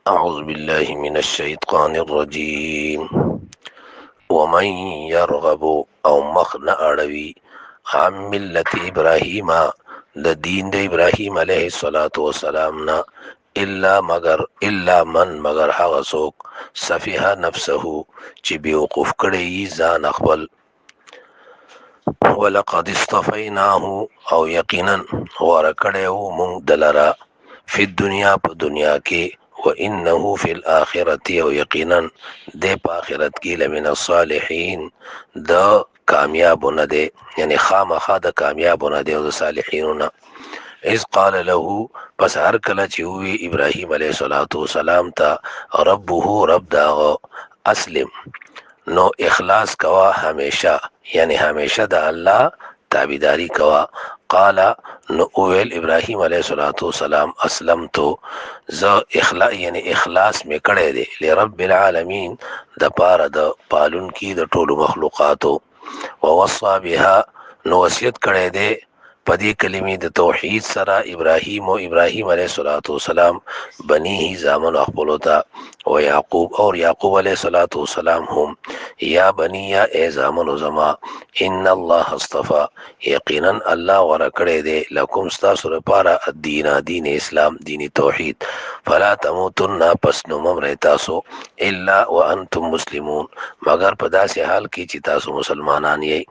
أعوذ بالله من الشيطان الرجيم. ومن يرغب او مخ نه اړوي عن ملت ابراهيم، د دین د ابراهيم عليه الصلاة والسلام نه، الا مگر، الا من مگر هغه څوک، سفیه نفسه، چې بیوقوف کړی ځان خپل. ولقد اصطفیناه، او یقینا غوره کړی وو مونږ دلره، فی الدنیا، په دنیا کې، وانه فی الاخرة، او یقینا د په آخرت کې، لمن الصالحین، د کامیابو نه دی، یعنی خامخا د کامیابو نه دی او د صالحینو نه. اذ قال له، پس هر کله چې وی ابراهیم علیه الصلاۃ والسلام ته ربه، رب داغه، اسلم، نو اخلاص کوا همیشه، یعنی همیشه د الله تابعداري کوا. قال، نو اویل ابراهیم علیه الصلاۃ والسلام، اسلمتو، ز اخلا یعنی اخلاص می کړی دی، لرب العالمین، د پاره د پالون کی د ټولو مخلوقاتو. ووصى بها، نو وصیت کړی دی په دې کلمې د توحید سره ابراهیم او ابراهیم علیه الصلاۃ والسلام، بنیه، زامن خپل ته، او یعقوب، او یعقوب علیه الصلاۃ والسلام هم، یا بنی، ای زامن زما، ان الله اصطفى، یقینا الله غره کړی دی، لکم، تاسو لپاره، الدین، دین اسلام، دین توحید، فلا تموتن، پس نو ممر تاسو، الا وانتم مسلمون، مگر په داسې حال کې چې تاسو مسلمانان یئ.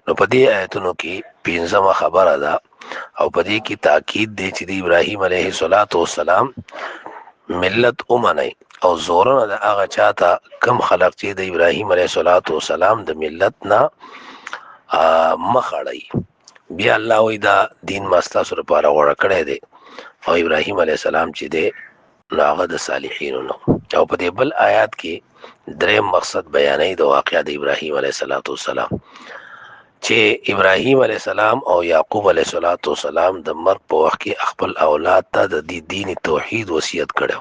نو په دې آیتونو کې پنځمه خبره ده او په دې کې تاکید دی چې د ابراهیم علیه الصلاۃ والسلام ملت اومنئ، او زورنه د هغه چاته کم خلق چې د ابراهیم علیه الصلاۃ والسلام د ملت نه مخ اړي. بیا الله وی دا دین ما ستاسو لپاره غوړه کړی دی، او ابراهیم علیه السلام چې دی نو هغه د صالحینو نو. او په دې بل آیات کې دریم مقصد بیانې د واقعا د ابراهیم علیه السلام، چې ابراهیم علیه السلام او یعقوب علیه السلام د مرګ په وخت کې خپل اولاد ته د دې دین توحید وصیت کړو.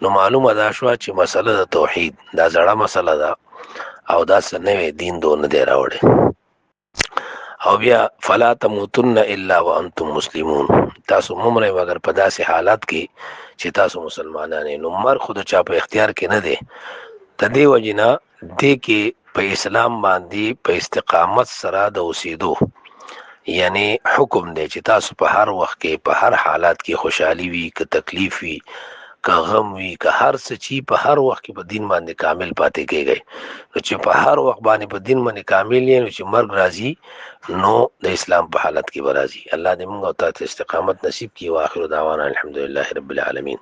نو معلومه دا شو چې مسله د توحید دا زړه مسله ده او دا سنوي دین دون دی راوړي. او بیا فلا تموتن الا وانتم مسلمون، تاسو ممره مگر په داسې حالت کې چې تاسو مسلمانان. نو مرګ خود چا په اختیار کې نه دی، د دې وجنه دې کې په اسلام باندې په استقامت سره د اوسېدو یعنی حکم دی چې تاسو په هر وخت کې، په هر حالت کې، خوشحالي وي که تکلیف وي که غم وي که هر څه، چی په هر وخت کې په دین باندې کامل پاتې کیږي. نو چې په هر وخت باندې په دین باندې کامل یې، نو چې مرګ راځي نو د اسلام په حالت کې به راځي. الله دې موږ او تاسو استقامت نصیب کړي. واخر دعوانا الحمدلله رب العالمین.